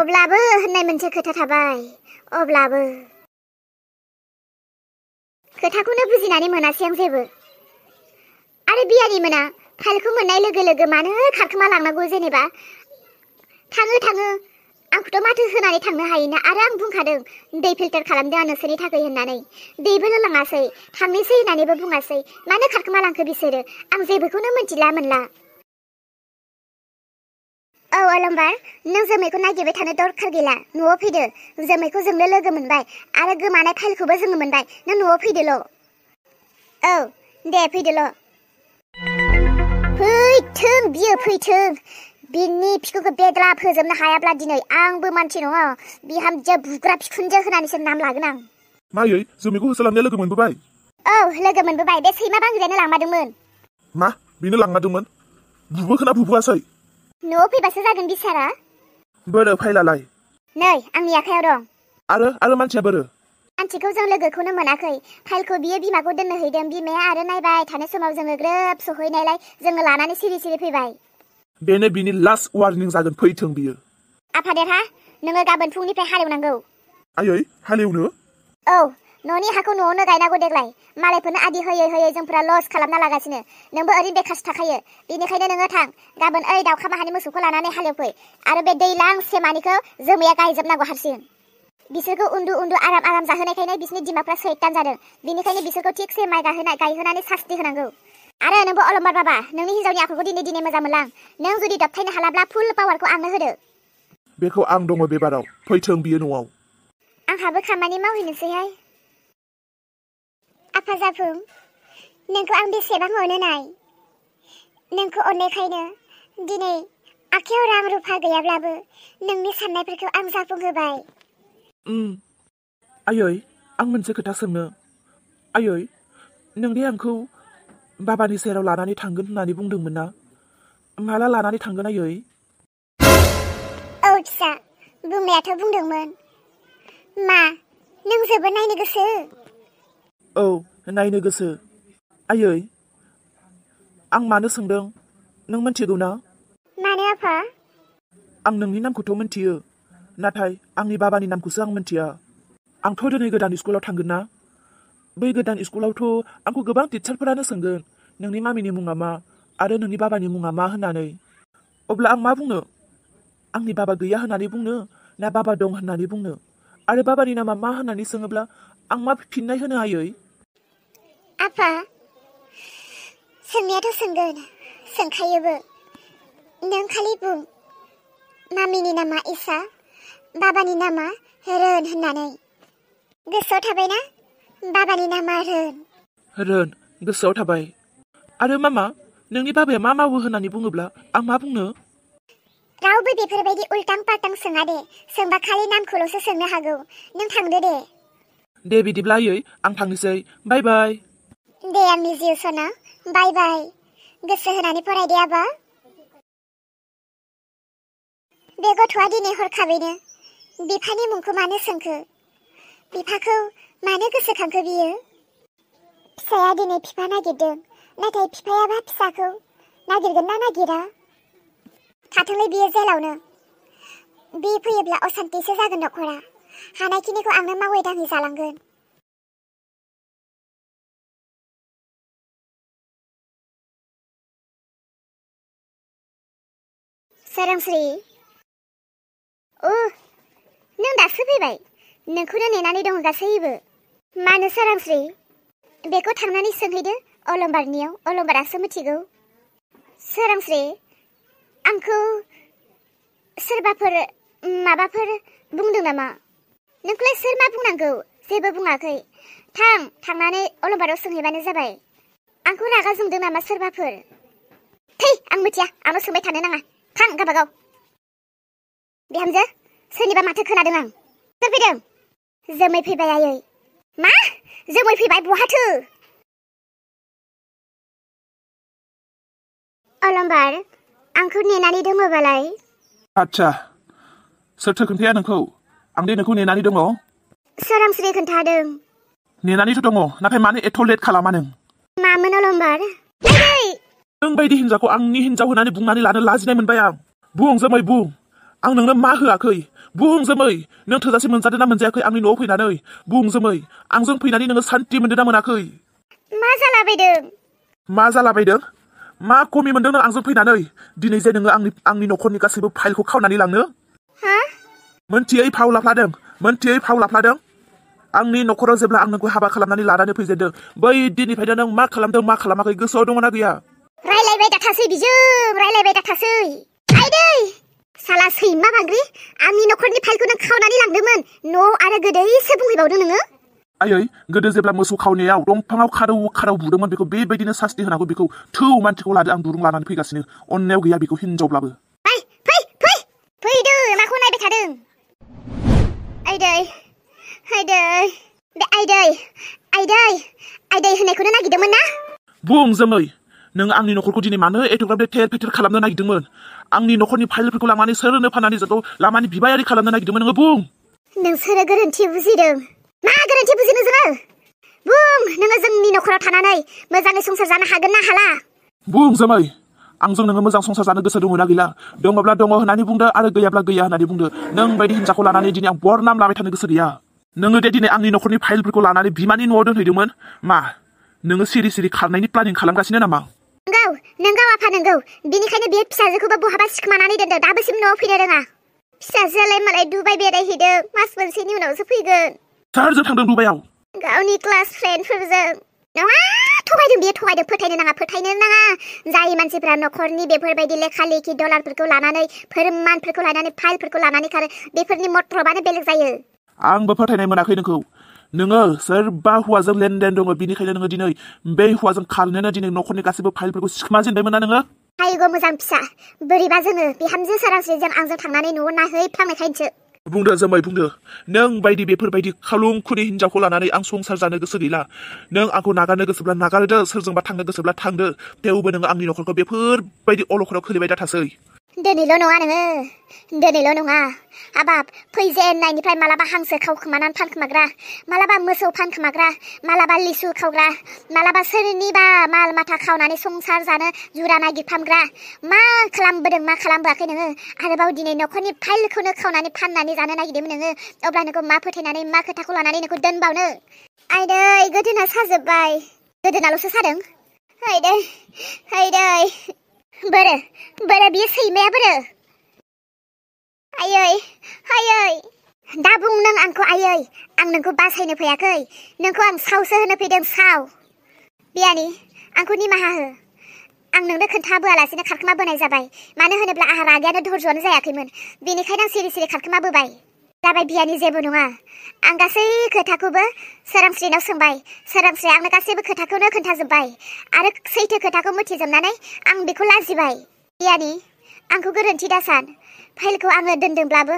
अब्लाबो होननाय मोनसे खोथा थाबाय अब्लाबो खोथाखौनो बुजिनानै मोनासै आं जेबो आरो बियानि मोना फाइलखौ मोननाय लोगो लोगो मानो खारखोमा लांनांगौ जेनेबा थाङो आंखौथ' माथो होनानै थांनो हायोना आरो आं बुंखादों दै फिल्टार खालामदों आं नोंसोरनि थाखाय होननानै दैबो लोंलाङासै थांनोसै होननानैबो बुङासै मानो खारखोमा लांखो बिसोरो आं जेबोखौनो मिथिला मोनला औ अलम्बार नों जोमैखौ नागिरबाय थानो दरखार गैला न'आव फैदो जोमैखौ जोंनो लोगो मोनबाय आरो गोमानाय फाइलखौबो जोङो मोनबाय नों न'आव फैदोल' औ दे फैदोल' फैथों बियो फैथों बिनि फिखौखौ बेद्ला फोजोबनो हायाब्ला दिनै आंबो मानसि नङा बिहामजो बुग्रा फिखुनजो होनानैसो नाम लागोन आं मायै जोमैखौ होसोलांनाया लोगो मोनबोबाय औ लोगो मोनबोबाय बे सैमा बांग्रियानो लांमारदोंमोन मा बेनो लांमारदोंमोन बुबोखोना बुबोआसै न'आव फैबासो जागोन बिसारा बोरो फाइलालाय नै आंनि आखायाव दं आरो मानसिया बोरो मानसिखौ जों लोगोखौनो मोनाखै फाइलखौ बियो बिमाखौ दोननो हैदों बिमाया आरो नायबाय थानाय समाव जोङो ग्रोब सहैनायलाय जोङो लानानै सिरि सिरि फैबाय बेनो बिनि लास्ट वार्निं जागोन फैथों बियो आफादेरहा नोङो गाबोन फुंनिफ्राय हालेवनांगौ आयै हालेवनो औ न'नि हाखौ न'आवनो गायनांगौ देग्लाय मालायफोरनो आदि होयै होयै जोंफोरा लस खालामना लागासिनो नोंबो ओरैनो बेखारसो थाखायो बेनिखायनो नोङो थां गाबोन ओइ दाउखा माहानि मोसौखौ लानानै हालेवफै आरो बे दैलां सेमानिखौ जोमैया गायजोबनांगौ हारसिं बिसोरखौ उन्दु आराम जाहोनायखायनो बिसोरनि दिमाफ्रा सैतान जादों बेनिखायनो बिसोरखौ थिगसे माइ गायहोनानै सास्ति होनांगौ आरो नोंबो अलम्बार बाबा नोंनि हिन्जावनि आखुखौ दिनै मोजां मोनलां नों जुदि दबथायनो हालाब्ला फुल पावारखौ आंनो होदो बेखौ आं दङ बेबाराव फैथों बियो न'आव आंहाबो खामानि मावहैनोसैहाय आफा जाफुं नोंखौ आं बेसेबां अनो नाय नोंखौ अननायखायनो दिनै आखायाव रां रुफा गैयाब्लाबो नोंनि साननायफोरखौ आं जाफुंहोबाय आयै आं मोनसे खोथा सोंनो आयै नोंदि आंखौ बाबानि सेराव लानानै थांगोन होननानै बुंदोंमोन ना माला लानानै थांगोन आयै औ फिसा बुंनायाथ' बुंदोंमोन मा नों जोबोद नायनो गोसो औ नायनो गोसो आयै आं मानो सोंदों नों मिथिगौ ना मानो आफा आं नोंनि नामखौथ' मिथियो नाथाय आंनि बाबानि नामखौसो आं मिथिया आंथ' दिनै गोदान स्कुलाव थांगोन ना बै गोदान स्कुलावथ' आंखौ गोबां टिचारफोरानो सोंगोन नोंनि मामिनि मुङा मा आरो नोंनि बाबानि मुङा मा होननानै अब्ला आं मा बुंनो आंनि बाबा गैया होननानै बुंनो ना बाबा दं होननानै बुंनो आरो बाबानि नामा मा होननानै सोङोब्ला आं मा फिननाय होनो आयै आफा सोंनायाथ' सोंगोन सोंखायोबो नों खालि बुं मामिनि नामा इसा बाबानि नामा रोन होननानै गोसोआव थाबायना बाबानि नामा रोन गोसोआव थाबाय आरो मामा नोंनि बाबाया मा मावो होननानै बुङोब्ला आं मा बुंनो रावबो बेफोरबायदि उल्टां पाल्टां सोङा दे सोंबा खालि नामखौल'सो सोंनो हागौ नों थांदो दे बिदिब्ला आयै आं थांनोसै बाय बाय दे आंनि जिउ सना बाय बाय गोसो होनानै फरायदे आबा बे गथ'आ दिनै हरखाबैनो बिफानि मुंखौ मानो सोंखो बिफाखौ मानो गोसोखांखो बियो फिसाया दिनै बिफा नागिरदों नाथाय बिफायाबा फिसाखौ नागिरगोन ना नागिरा थाथोंलै बियो जेलावनो बे फैयोब्ला असान्तिसो जागोन न'खरा हानायखिनिखौ आंनो मावै दाङै जालांगोन सोरांस्रि नों दासो फैबाय नोंखौनो नेनानै दं गासैबो मानो सोरांस्रि बेखौ थांनानै सोंहैदो अलम्बारनियाव अलम्बारासो मिथिगौ सोरांस्रि आंखौ सोरबाफोर माबाफोर बुंदों नामा नोंखौलाय सोर मा बुंनांगौ जेबो बुङाखै थांनानै अलम्बाराव सोंहैबानो जाबाय आंखौ रागा जोंदों नामा सोरबाफोर थै आं मिथिया आंनाव सोंबाय थानो नाङा थां गाबागाव बिहामजो सोरनिबा माथो खोनादों आं सोर फैदों जोमै फैबाय आयै मा जोमै फैबाय बहाथो अलम्बार आंखौ नेनानै दङबालाय आच्छा सोरथो खोन्थाया नोंखौ आं दे नोंखौ नेनानै दङ सोरांस्रि खोन्थादों नेनानैथ' दङ नाथाय मानो एथ' लेट खालामा नों मामोन अलम्बार नों बायदि हिन्जावखौ आंनि हिन्जाव होननानै बुंनानै लानो लाजिनाय मोनबाय आं बुं जोमै बुं आं नोंनो मा होआखै बुं जोमै नों थोजासे मोनजादों ना मोनजायाखै आंनि न'आव फैनानै बुं जोमै आंजों फैनानै नोङो सान्ति मोनदों ना मोनाखै मा जालाबायदों मा जालाबायदों मा कमि मोनदों नों आंजों फैनानै दिनै जे नोङो आंनि न'खरनि गासैबो फाइलखौ खावनानै लांनो हा मोनथियै फाव लाफ्लादों आंनि न'खराव जेब्ला आं नोंखौ हाबा खालामनानै लानानै फैजेनदों बै दिननिफ्रायनो नों मा खालामदों मा खालामाखै गोसोआव दङना गैया रायलायबाय दाथासै बिजों रायलायबाय दाथासै आइदै साला सैमा बांग्रि आंनि न'खरनि फाइलखौ नों खावनानै लांदोंमोन न'आव आरो गोदैसो बुंहैबावदों नोङो आयै गोदो जेब्ला मोसौ खावनायाव दंफाङाव खाराव बुदोंमोन बेखौ बेबायदिनो सास्ति होनांगौ बेखौ थौ मानसिखौ लादो आं दुरुं लानानै फैगासिनो अननायाव गैया बेखौ हिनजावब्लाबो फैदो माखौ नायबाय थादों आइदै बे आइदै होननायखौनो नागिरदोंमोन ना बुं जोमै नों आंनि न'खरखौ दिनै मानो एथ'ग्राब थेर फेथेर खालामनो नागिरदोंमोन आंनि न'खरनि फाइलफोरखौ लांनानै सोरनो फाननानै जोंखौ लामानि बिबायारि खालामनो नागिरदोंमोन नोङो बुं नोंसोरो गोरोन्थि बुजिदों मा गोरोन्थि बुजिनो जोङो बुं नोङो जोंनि न'खराव थानानै मोजाङै संसार जानो हागोन ना हाला बुं जोमै आंजों नोङो मोजां संसार जानो गोसो दङ ना गैला दङब्ला दङ होननानै बुंदो आरो गैयाब्ला गैया होननानै बुंदो नों बायदि हिनजावखौ लानानै दिनै आं बरनाम लाबाय थानो गोसो गैया नोङो दे दिनै आंनि न'खरनि फाइलफोरखौ लानानै बिमानि न'आव दोनहैदोंमोन मा नोङो सिरि सिरि खारनायनि प्लानिं खालामगासिनो नामा नंगौ आफा नंगौ बिनिखायनो बियो फिसाजोखौबो बहाबा सिखोमानानै दोनदों दाबोसिम न'आव फैनो रोङा फिसाजोआलाय मालाय दुबाइ बेरायहैदों मास मोनसेनि उनावसो फैगोन सोरजों थांदों दुबाइयाव गावनि क्लास फ्रेन्डफोरजों नङा थगायदों फोथायनो नाङा जाय मानसिफ्रा न'खरनि बेफोरबायदि लेखा लेखि डलारफोरखौ लानानै फोरमानफोरखौ लानानै फाइलफोरखौ लानानै खारो बेफोरनि मतलबानो बेलेग जायो आंबो फोथायनाय मोनाखै नोङो सोरबा हौवाजों लेनदेन दङ बिनिखायनो नोङो दिनै बे हौवाजों खारनोनो दिनै न'खरनि गासैबो फाइलफोरखौ सिखोमा जेनबायमोन ना नोङो आइगो मोजां फिसा बोरैबा जोङो बिहामजो सोरांस्रिजों आंजों थांनानै न'आव नाहैफ्लांनायखायनोसो बुंदो जोमै बुंदो नों बायदि बेफोरबायदि खालुं खुनि हिनजावखौ लानानै आं संसार जानो गोसो गैला नों आंखौ नागारनो गोसोब्ला नागारदो सोरजोंबा थांनो गोसोब्ला थांदो थेवबो नोङो आंनि न'खरखौ बेफोरबायदि अलखदाव खोलैबाय दाथासै दिनैल' नङा हाबाब फैजेननायनिफ्राय मालाबा हांसो खावखोमानानै फानखोमाग्रा मालाबा मोसौ फानखोमाग्रा मालाबा लिसु खावग्रा मालाबा सोरनिबा माल माथा खावनानै संसार जानो जुरा नागिरफ्रामग्रा मा खालामबोदों मा खालामबोआखै नोङो आरोबाव दिनै न'खरनि फाइलखौनो खावनानै फाननानै जानो नागिरदोंमोन नोङो अब्ला नोंखौ मा फोथायनानै मा खोथाखौ लानानै नोंखौ दोनबावनो आइदै गोदोना साजोब्बाय गोदोनाल'सो सादों आइदै बोरो बियो सैमाया बोरो आयै दा बुं नों आंखौ आयै आं नोंखौ बासायनो फैयाखै नोंखौ आं सावसो होनो फैदों साव बियानि आंखौ निमाहा हो आं नोंनो खोन्थाबोआलासिनो खारखोमाबोनाय जाबाय मानो होनोब्ला आंहा रागायानो धैर्यआनो जायाखैमोन बेनिखायनो आं सिरि सिरि खारखोमाबोबाय जाबाय बियानि जेबो नङा आं गासै खोथाखौबो सोरांस्रिनाव सोंबाय सोरांस्रिया आंनो गासैबो खोथाखौनो खोन्थाजोब्बाय आरो सैथो खोथाखौ मिथिजोबनानै आं बेखौ लाजिबाय बियानि आंखौ गोरोन्थि दासान फाइलखौ आङो दोनदोंब्लाबो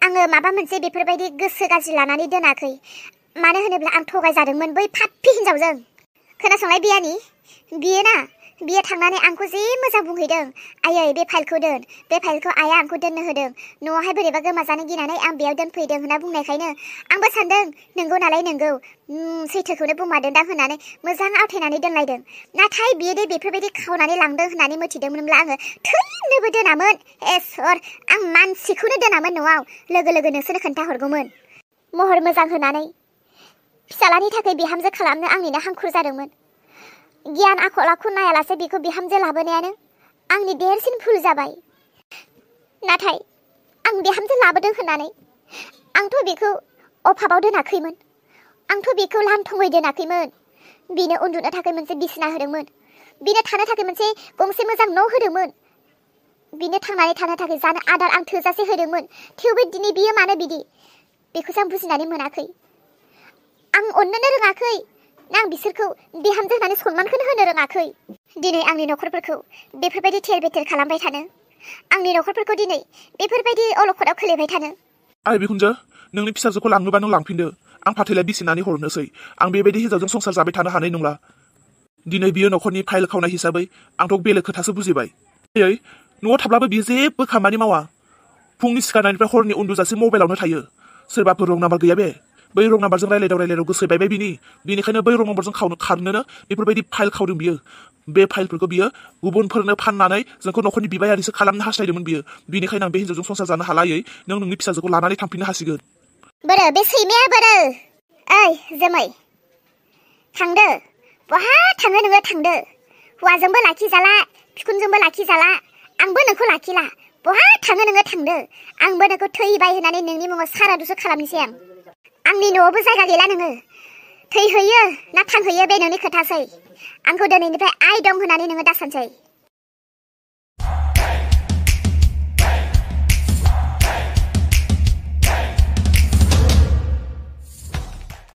आङो माबा मोनसे बेफोरबायदि गोसो गाज्रि लानानै दोनाखै मानो होनोब्ला आं थगायजादोंमोन बै फाफि हिनजावजों खोनासंलाय बियानि बियो थांनानै आंखौ जि मोजां बुंहैदों आयै बे फाइलखौ दोन बे फाइलखौ आइया आंखौ दोननो होदों न'आवहाय बोरैबा गोमाजानो गिनानै आं बेयाव दोनफैदों होनना बुंनायखायनो आंबो सानदों नंगौ नालाय नंगौ सैथोखौनो बुंमारदों दा होननानै मोजां आवथायनानै दोनलायदों नाथाय बियो दे बेफोरबायदि खावनानै लांदों होननानै मिथिदोंमोनब्ला आङो थैनोबो दोनामोन सर आं मानसिखौनो दोनामोन न'आव लोगो नोंसोरनो खोन्थाहरगौमोन महर मोजां होनानै फिसालानि थाखाय बिहामजो खालामनो आंनिनो हांखुर जादोंमोन गियान आखल आखु नायालासे बेखौ बिहामजो लाबोनायानो आंनि देरसिन भुल जाबाय नाथाय आं बिहामजो लाबोदों होननानै आंथ' बेखौ अभाबाव दोनाखैमोन आंथ' बेखौ लांथङै दोनाखैमोन बिनो उन्दुनो थाखाय मोनसे बिसिना होदोंमोन बिनो थानो थाखाय मोनसे गंसे मोजां न' होदोंमोन बिनो थांनानै थानो थाखाय जानो आदार आं थोजासे होदोंमोन थेवबो दिनै बियो मानो बिदि बेखौसो आं बुजिनानै मोनाखै आं अननोनो रोङाखै आं बिसोरखौ बिहामजो होननानै सनमानखौनो होनो रोङाखै दिनै आंनि न'खरफोरखौ बेफोरबायदि थेर बेथेर खालामबाय थानो आंनि न'खरफोरखौ दिनै बेफोरबायदि अलखदाव खोलैबाय थानो आइ बिखुनजो नोंनि फिसाजोखौ लांनोबा नों लांफिनदो आं फाथैलाय बिसिनानै हरनोसै आं बेबायदि हिनजावजों संसार जाबाय थानो हानाय नंला दिनै बियो न'खरनि फाइल खावनाय हिसाबै आंथ' बेलेग खोथासो बुजिबाय न'आव थाब्लाबो बियो जेबो खामानि मावा फुंनि सिखारनायनिफ्राय हरनि उन्दुजासे मबाइलावनो थायो सोरबाफोर रं नाम्बार गैया बे बै रं नाम्बारजों रायलायदाव गोसो बायबाय बिनिखायनो बै रं नाम्बारजों खारनोनो बेफोरबायदि फाइल खावदों बियो बे फाइलफोरखौ बियो गुबुनफोरनो फाननानै जोंखौ न'खरनि बिबायारिसो खालामनो हास्थायदोंमोन बियो। बेनिखायनो आं बे हिन्जावजों संसार जानो हालायै नों नोंनि फिसाजोखौ लानानै थांफिननो हासिगोन। बोरो बे सैमाया बोरो। ओइ जोमै थांदो। बहा थाङो नोङो थांदो। हौवाजोंबो लाखिजाला बिखुनजोंबो लाखिजाला आंबो नोंखौ लाखिला। बहा थाङो नोङो थांदो। आंबो नोंखौ थैबाय होननानै नोंनि मुङाव सारादुसो खालामनोसै आं। आंनि न'आवबो जायगा गैला नोङो। थैहैयो ना थांहैयो बे नोंनि खोथासै। आंखौ दिनैनिफ्राय आइ दं होननानै नोङो दासानसै।